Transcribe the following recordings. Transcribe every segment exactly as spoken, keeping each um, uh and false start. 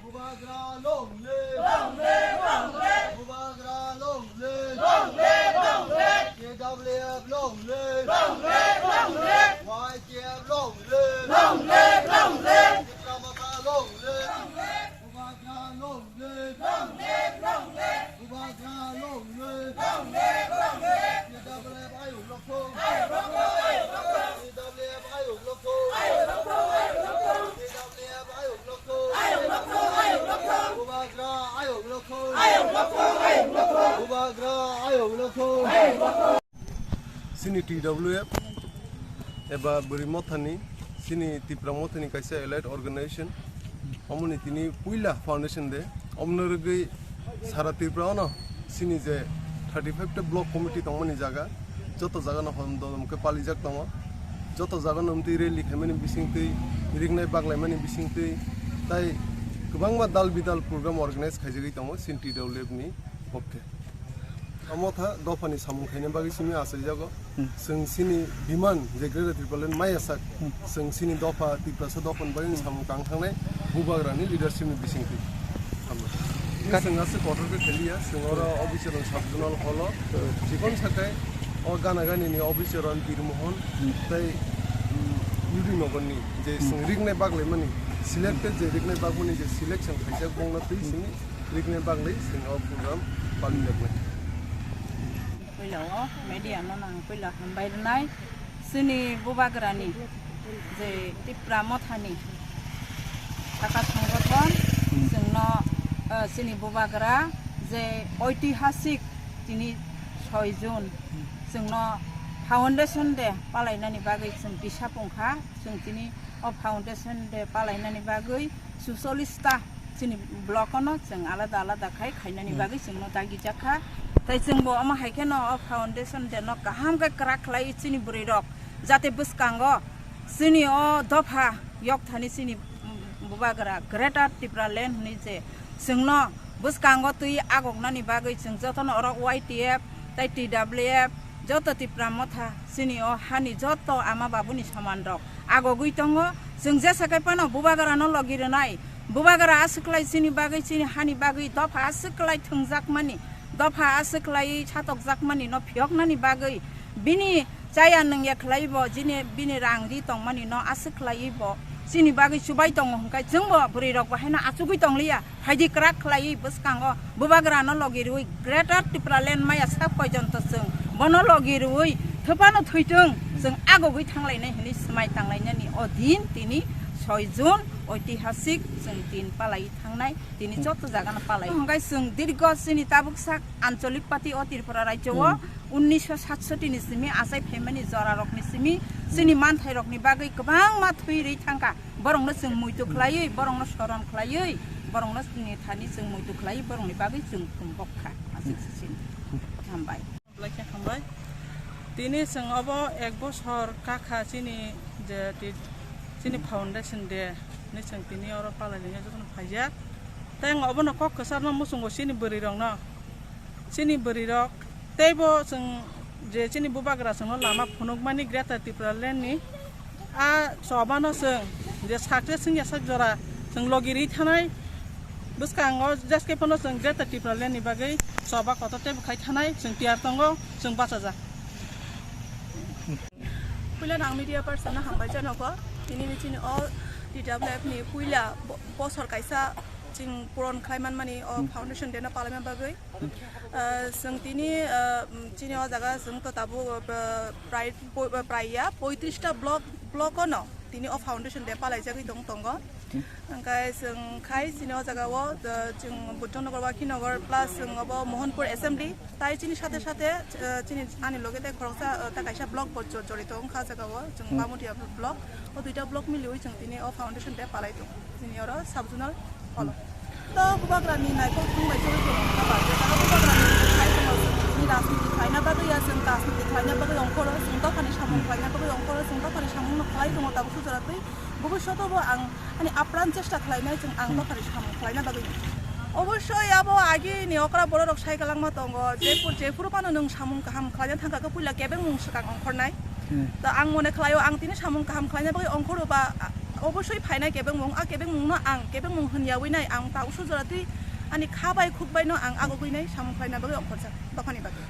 Bubagra long live! Long live! Long live! Bubagra long live! Long live! Long live! K W F long live! Long live! Long live! Y K F long live! Long live! Long live! Tipra Motha long live! Long live! Bubagra long live! Long live! Long live! Bubagra long live! Long live! Long live! K W F ayuk rok thung! Ayuk rok thung! Ayuk rok thung! K W F ayuk rok thung! Ayuk rok thung! Ayuk rok thung! K W F ayuk rok thung! Ayuk rok thung! Ayuk rok thung! Bubagra ayuk rok thung! Ayuk rok thung! Ayuk rok thung! Bubagra ayuk rok thung! Ayuk rok thung! Chini T W F eba Bwrwi Mothani, chini Tipra Mothani kaisa elite organization. Omoni tini puila foundation day. Omoni rwgwi sara Tripura ono chini je thirty five ta block committee tongmani jaga, joto jaga no hom dodom khe palijak tongo. Joto jaga no omtwi rally khaimani bisingtwi, riknai baglaimani bisingtwi, tai kwbangma dal bidal program organize khaijagwi tongo chini T W F ni pokhe. Omo tha dophani samung khaina bagwi simi achaijago. Hmm. Chwng chini demand je Greater Tipraland maya sak, Hmm. chwng chini dopha Tiprasa dophani bagwi Hmm. samung tang thangnai Bubagrani leadership ni bisingtwi. Hambai. Ka- Chwng aswk kotor khe kheliya, chwng oro officer on sub zonal hall o, Hmm. chikon sakai o gana gani ni officer on Birmohon Hmm. tei, um, U D Nagar ni je Hmm. chwng riknai baglaimani, selected je riknai bagmani je selection khaijak bongno twi Hmm. chwngni Rikni bagwi chwng o program palijaknai. Puila o media no ang puila hambai rwnai. Chini Bubagrani je Tipra Mothani saka songgothon, Hmm. chwngno, eh, chini Bubagra je oitihasik tini soi June, Hmm. chwngno Foundation Day palainani bagwi chwng tisa pungkha. Chwng tini o Foundation Day palainani bagwi suchollis ta chini block ono chwng alada alada khai khainani Hmm. bagwi chwngno dagi jakha. Tai chwngbo omo hai kheno o Foundation Day no kaham khe kwrak khlai chini bwrwi rok, jate bwskango chini o dopha yok thani chini Bubagra Greater Tipraland hwnwi je chwngno bwskango twi agoknani bagwi chwng jotono oro Y T F tai T W F joto Tipra Motha chini o hani joto ama babuni soman rok agogwi tongo. Chwng jesa khe phano Bubagra no logi rwnai. Bubagra aswk lai chini bagwi, chini hani bagwi dopha aswk lai thwngjakmani, dopha aswk lai satokjakmani no phiyoknani bagwi bini chaya nwngya khlai bo, jini bini rang ri tongmani no aswk khlai bo chini bagwi chubai tongo hwnkhe chwngbo bwrwi rok bo haino achugwi tongliya. Phaidi kwrak khlaiwi bwskango Bubagrano logi rwui Greater Tipraland maya sak poijonto chwng bono logi rwui thwphano thwithwng chwng agogwi thanglainai hwnwi swmai tanglainani o din tini soi June oitihasik chwng din palaiwi thangnai, tini joto jagano palai. Hwnkhe chwng dirgo chini tabuk sak ancholik party o Tripura rajyo o Hmm. unnisho satsoti ni simi achai phaimani jora rokni simi chini manthai rokni bagwi kwbangma thwi rwi thangkha. Borokno chwng muitu khlaiwi, borokno soron khlaiwi, borokno chini thani chwng muitu khlaiwi, borokni bagwi chwng thumbok kha. Aswk se chini. Hambai. Hambai khe hambai. Tini chwng obo ek bosor kakha chini je ti-, chini foundation day ni chwng tini oro palai lingya jotono phaijak. Tei ang obono kok kwcharno muchungo chini bwrwi rokno. Chini bwrwi rok teibo chwng je chini Bubagra chwngno lama phunukmani Greater Tipraland ni a chobano chwng je success wngya sak jora chwng logi rwi thanai. Bwskango jeskhe phano chwng Greater Tipraland ni bagwi choba kotor teibo khai thanai chwng tiyar tongo, chwng bachajak. Puila nang media person no hambai janogo, tini ni chini o T W F ni puila bo-, bosor kaisa chwng puron khlai manmani o Hmm. foundation day no palaima bagwi. Ah, chwng tini, ah, chini o jaga chwng to tabuk, ah, prai, poi-, ah, prai ya poitrista block, block ono tini o foundation day palaijagwi tong tongo. Hwnkhe chwng khai chini o jaga o, ah, chwng Buddhanagar, Wakhinagar plus chwng obo Mohanpur assembly. Tai chini sate sate, ah, chini ani loge tai khoroksa, ah, ta kaisa block bo jo-, jorito wngkha o jaga o chwng Hmm. Bamutia block. O duita block miliwi chwng tini o foundation day palai tongo. Chini oro sub zonal holo. To Bubagrani naikol thung bai choli tongo, hwnba je jaga Bubagrani khai tongo, chwng tini rajniti khlaina bagwi ya, chwng rajniti khlaina bagwi ongkhoro, chwng dophani samung Hmm. khlaina bagwi ongkhoro, chwng dophani samung no khlai tongo, tabuk sujora twi bhobishoto bo ang ani apran chesta khlainai, chwng ang Hmm. dophani samung khlaina bagwi. Obossoi abo agi ni okra borok rok sai kwlangma tongo, jephuru, jephuru phano nwng samung kaham khlaina thangkha khe puila kebengmung swkang ongkhornai. Hmm. To ang mone khlaio, ang tini samung kaham khlaina bagwi ongkhoro ba, a, obosoi phainai kebengmung, a kebengmungno ang kebengmung hwnyawi nai, ang ta usu jora twi ani kha bai khuk baino ang agogwi nai samung khlaina bagwi ongkhorjak dophani bagwi.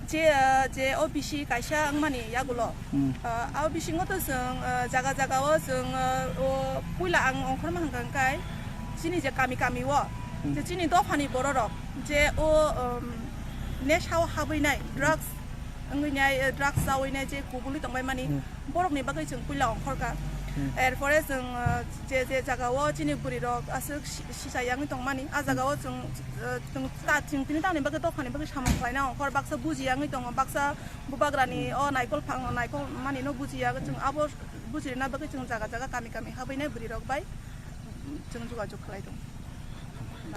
Je, ah, je O B C kaisa wngmani yagulo, Hmm. ah, o bisingo to chwng, ah, jaga jaga o chwng, ah, o puila ang ongkhorma hwnkha hwnkhe chini je kami kami o, Hmm. je chini dophani bororok je o, um, nesha o habwi nai, drugs wngwi nai, eh, drugs chawi nai je kubuli tongbai mani, Hmm. borokni bagwi chwng puila ongkhorkha. Hmm. Erpore chwng, ah, je je jaga o chini bwrwi rok aswk si-, sisa yangwi tongmani, a jaga o chwng, ah, chwng ta-, chwng tini tamni bagwi dophani bagwi samung khlaina ongkhor, baksa buji yangwi tongo, baksa bubagrani o naikol phang naikol mani no bujiya, chwng abo bujirina bagwi chwng jaga jaga kami kami habwi nai bwrwi rok bai chwng jogajog khlai tongo.